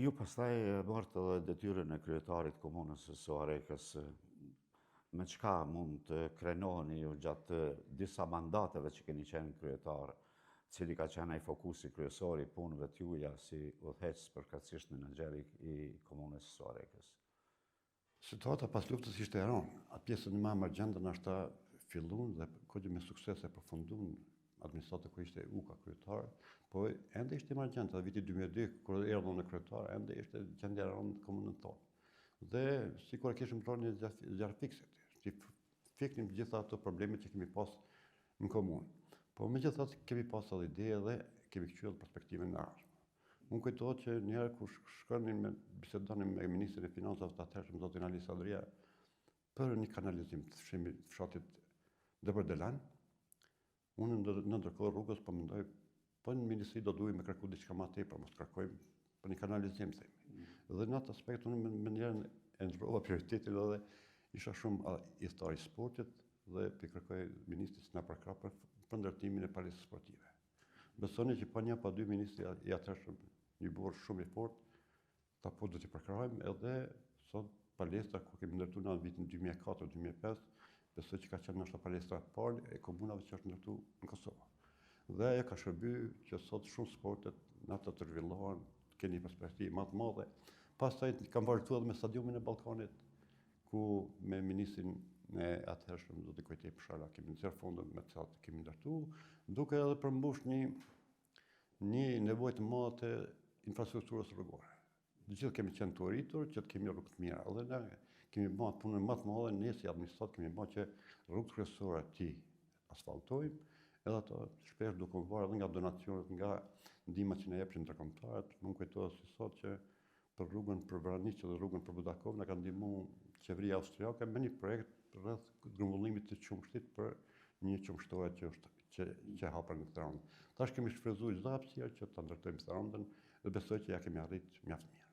Ju pastaj morët edhe detyrën e kryetarit të komunës së Suharekës. Me çka mund të krenoheni ju gjatë disa mandateve që keni qenë kryetar, cili ka qenë ai fokusi kryesor i punëve të juaja si udhëheqës përkatësisht menaxher i komunës së Suharekës? Situata pas luftës ishte e rëndë. Atë pjesën më emergjente nashta fillun dhe kogja me sukses e përfundun administrata ku ishte Uka kryetar, po ende ishte emergjente, dhe viti 2002 kur erdhëm në kryetar, ende ishte gjendja e rëndë në komunën tonë. Dhe sikur e kishim rolin e zjarrfikësit, t'i fiknim të gjitha ato probleme që kemi pas në komunë. Po megjithatë kemi pas edhe ide dhe kemi këqyrë edhe perspektivën e ardhshme. Më kujtohet që një herë kur shkonim me bisedonim me ministrin e financave të atëhershëm zotin Ali Sadria për një kanalizim të fshimit të fshatit Dëbërdelan, unë në ndërkohë rrugës po mendoj po në ministri do duhej me kërku diçka më tepër, mos kërkojmë për një kanalizim themi. Mm. Dhe në atë aspekt unë menjëherë e ndrova prioritetin edhe isha shumë ithtar i sportit dhe po i kërkoj ministrit të na përkrah për, për ndërtimin e palestrës sportive. Besoni që pa një pa dy ministri i atëhershëm një burrë shumë i fortë, tha po do t'i përkrahim edhe sot palestra ku kemi ndërtu në vitin 2004-2005, besoj që ka qenë ndoshta palestra e parë e komunave që është ndërtu në Kosovë. Dhe ajo ka shërby që sot shumë sportet në atë të zhvillohen, të keni perspektivë më të madhe. Pastaj kam vazhduar edhe me stadiumin e Ballkanit, ku me ministrin e atëhershëm zoti Kujtim Shala kemi nxjerrë fonde me të cilat kemi ndërtu, duke edhe përmbush një një nevojë të madhe të infrastrukturës rrugore. Të gjithë kemi qenë të uritur që të kemi rrugë të mira. Edhe ne kemi bërë punën më të madhe, ne si administratë kemi bërë që rrugët kryesore t'i asfaltojmë, edhe ato shpesh duke u varë edhe nga donacionet, nga ndihmat që na jepnin ndërkombëtarët. Më kujtohet si sot që për rrugën për Vraniq dhe rrugën për Budakovë na ka ndihmu qeveria austriake me një projekt rreth grumbullimit të qumështit për një qumështore që është që që hapën në Therandë. Tash kemi shfrytëzuar çdo hapësirë që ta ndërtojmë Therandën dhe besoj që ja kemi arrit mjaft mirë.